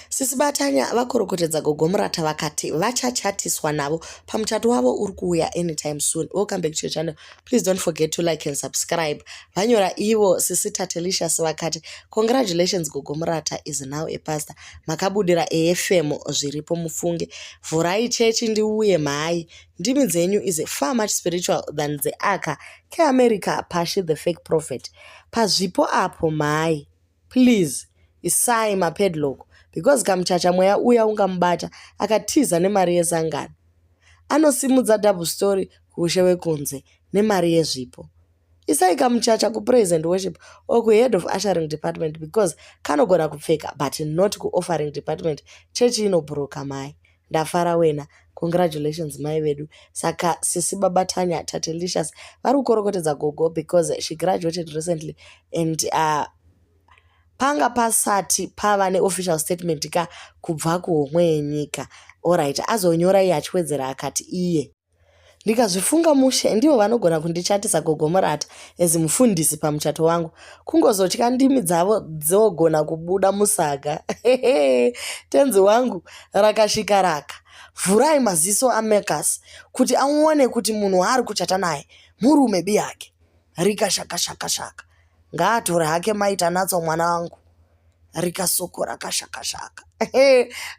Sisi baTanya vakorokotedza Gogo Murata vakati vachachatiswa navo pamuchato wavo uri kuuya anytime soon. Welcome back to your channel. Please don't forget to like and subscribe. Vanyora ivo Sisi Tatelicious vakati congratulations Gogo Murata is now a pastor. Makabudira AFM zviripo mufunge. Vhurai chechi ndiuye mhai. Ndimi dzenyu is far much spiritual than dzeaka keAmerica Pashi the fake prophet. Pazvipo apo mhai. Please isai mapadlock because kamuchacha mweya uya ungamubata akatiza nemari yesangano. Anosimudza double story kuushe wekunze nemari yezvipo. Isai kamuchacha kupraise and worship or kuhead of ushering department because kanogona kupfeka but not kuoffering department. Chechi inobhuroka mai. Ndafara wena. Congratulations mai vedu. Saka sisi baba Tanya Tatelicious vari kukorokotedza gogo because she graduated recently and panga pasati pava neofficial statement ka kubva kuhomwe yenyika. Alright, azonyora iye achiwedzera akati iye ndikazvifunga mushe ndivo vanogona kundichatisa Gogo Murata as mufundisi pamuchato wangu. Kungozotya ndimi dzavo dzogona kubuda musaga. Tenzi wangu rakasvika raka. Vhurai maziso aMarcus kuti aone kuti munhu waari kuchata naye murume biyake. Rikashaka shaka shaka. Ngaatore hake maita natso mwana wangu. Rikasoko rakashaka shaka.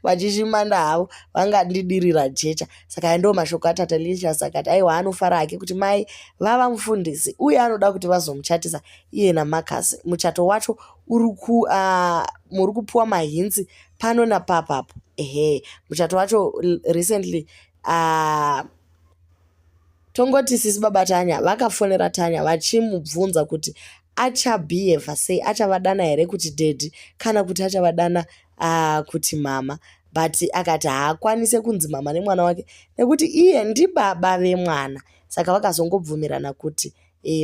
Vachishimanda havo vangandidirira jecha. Saka ndo mashoko aTatelicious akati aiwa anofara hake kuti mai vava mufundisi uye anoda kuti vazomuchatisa iye naMarcus. Muchato wacho muri kupuwa mahints pano napapapo. Ehe, muchato wacho recently tongoti sisi baba Tanya vakafonera Tanya vachimubvunza kuti achabhihevha sei, achavadana here kuti daddy kana kuti achavadana kuti mama, but akati haakwanise kunzi mama nemwana wake nekuti iye ndibaba vemwana. Saka vakazongobvumirana kuti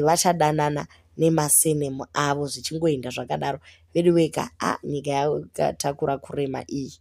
vachadanana nemasurname avo zvichingoenda zvakadaro. Vedu weka, nyika yakatakura kurema iyi.